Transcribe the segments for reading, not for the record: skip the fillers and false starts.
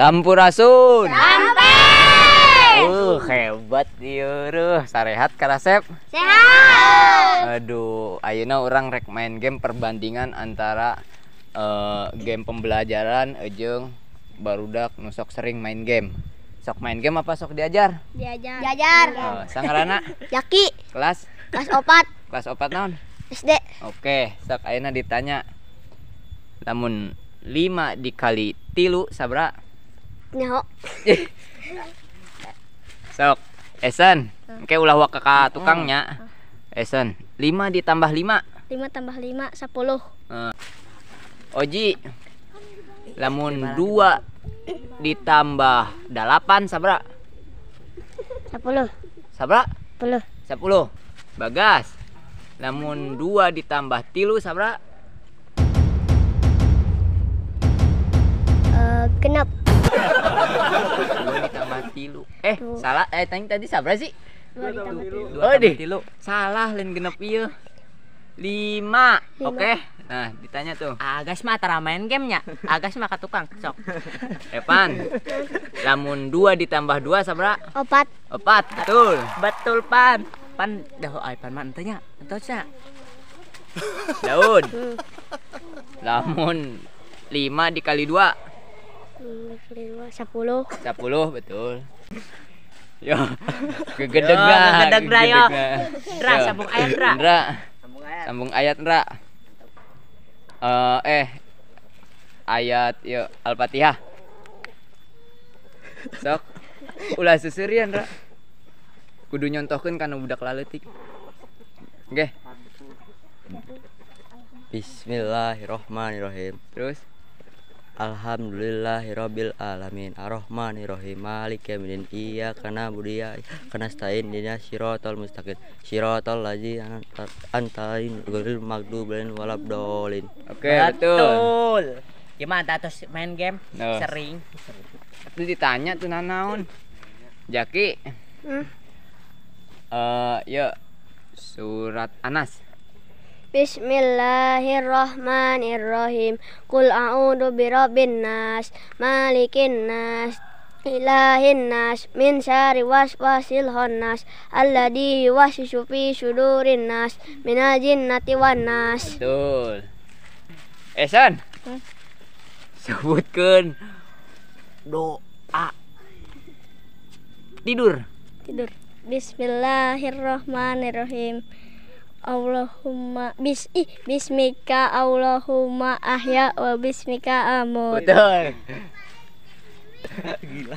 Sampurasun. Sampai. Hebat ieu sarehat karasep. Sehat. Aduh, ayeuna urang rek main game perbandingan antara game pembelajaran jeung barudak nu sok sering main game. Sok main game apa sok diajar? Diajar. Diajar. Sangarana? Jaki. Kelas? Kelas 4. Kelas 4 naon? SD. Oke, sok ayeuna ditanya. Lamun 5 dikali 3 sabra? Nyaho. Sok, Esen, engke ulah wak ka tukangnya. Esen, 5 ditambah 5. 5 tambah 5 10. Oji. Lamun 2 ditambah 8 sabra? 10. Sabra? 10. 10. Bagas. Lamun 2 ditambah 3 sabra? Genep. 2 ditambah 3. Salah. Tadi sabra sih? 2 ditambah 3. Oh, deh. Salah lain genep ieu. 5. Oke. Nah, ditanya tuh. Agas mah tara main gamenya. Agas mah ka tukang, sok. Evan. Lamun 2 ditambah 2 sabra? 4. 4, betul. Betul, Pan. Pan dah ai pan mah henteu nya. Henteu nya. Daud. Lamun 5 dikali 2. 5 dikali 2 10. 10, betul. Yo, gegedegna. Gegedegna yo. Dra, sambung ayat, Dra. Dra. Sambung ayat, Dra. Ayat yuk Al-Fatihah. Sok. Ulah seserian, Ra. Kudu nyontohkeun kana budak laleutik. Oke. Bismillahirrahmanirrahim. Terus Alhamdulillahirabbil alamin arrahmanirrahim maliki yaumiddin iyyaka na'budu wa iyyaka nasta'in ihdinas siratal mustaqim siratal ladzina an'amta 'alaihim ghairil maghdubi 'alaihim waladdallin. Oke, betul. Gimana terus main game? No. Sering. Itu ditanya tuh nanaon. Jaki. Yuk surat Anas. Bismillahirrahmanirrahim. Qul a'udzu birabbin nas, malikin nas, ilahin nas, min syarri waswasil khannas, alladzi yuwaswisu fi sudurin nas, minal jinnati wan nas. Betul. Esen. Sebutkeun doa tidur. Tidur. Bismillahirrahmanirrahim. Allahumma bismika Allahumma ahya wa bismika amut. Betul.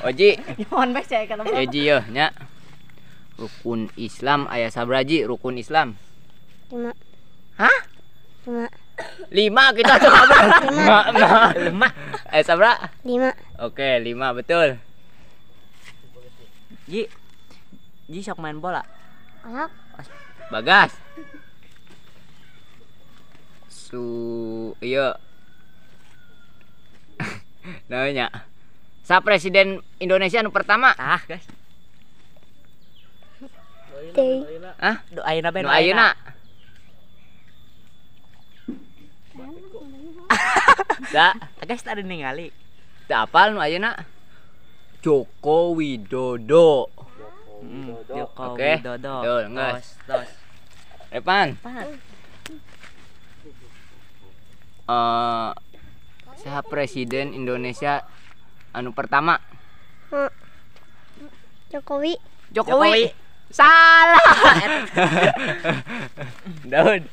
Oji. Nyawan bae saya kata. Oji yo nya. Rukun Islam aya sabraji rukun Islam? 5. Hah? 5. 5 kita tuh apa? 5. Sabra? 5. Oke, 5 betul. Ji. Ji sok main bola. Sok. Bagas. Iya. Namanya. Sa presiden Indonesia nu pertama. Ah, guys. Hah? Nu ayeuna bae nu ayeuna. Sa, guys tadi ningali. Teu apal nu ayeuna? Joko Widodo. Joko Oke. Widodo. Betul, geus. Tos. Evan. Saha presiden Indonesia anu pertama? Jokowi. Jokowi. Salah. Daud.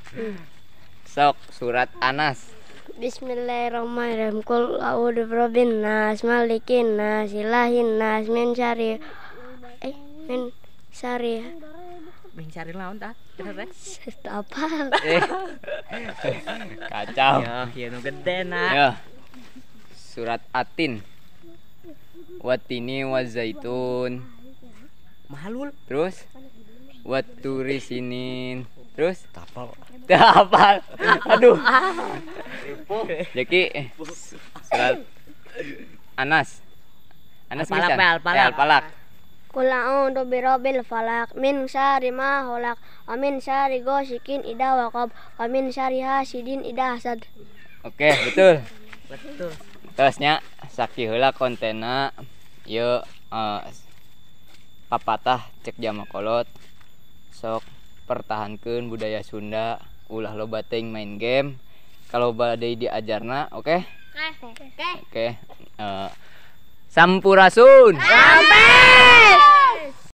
Sok surat Anas. Bismillahirrahmanirrahim. Qul a'udzu birabbin nas, malikin nas, ilahin nas, min syarri min syarri naon tah? Apa? Kacau. Ya, nu gede na. Ya. Surat Atin. Watini wa zaitun. Mahalul. Terus waturi sinin. Terus tapal. Tapal. Aduh. Jaki surat Anas. Anas Al-Falaq, Al-Falaq. Al-Falaq. Qul a'udzu birabbil falaq min syarri ma khalaq wa min syarri ghasiqin idza waqab wa min syarri hasidin idza hasad. Oke, betul. Betul. Terus nya sakieu heula kontenna ieu, papatah cek jama kolot sok pertahankeun budaya Sunda, ulah loba teuing main game kalau badai diajarna. Oke. Oke. Oke, sampurasun. Rampes.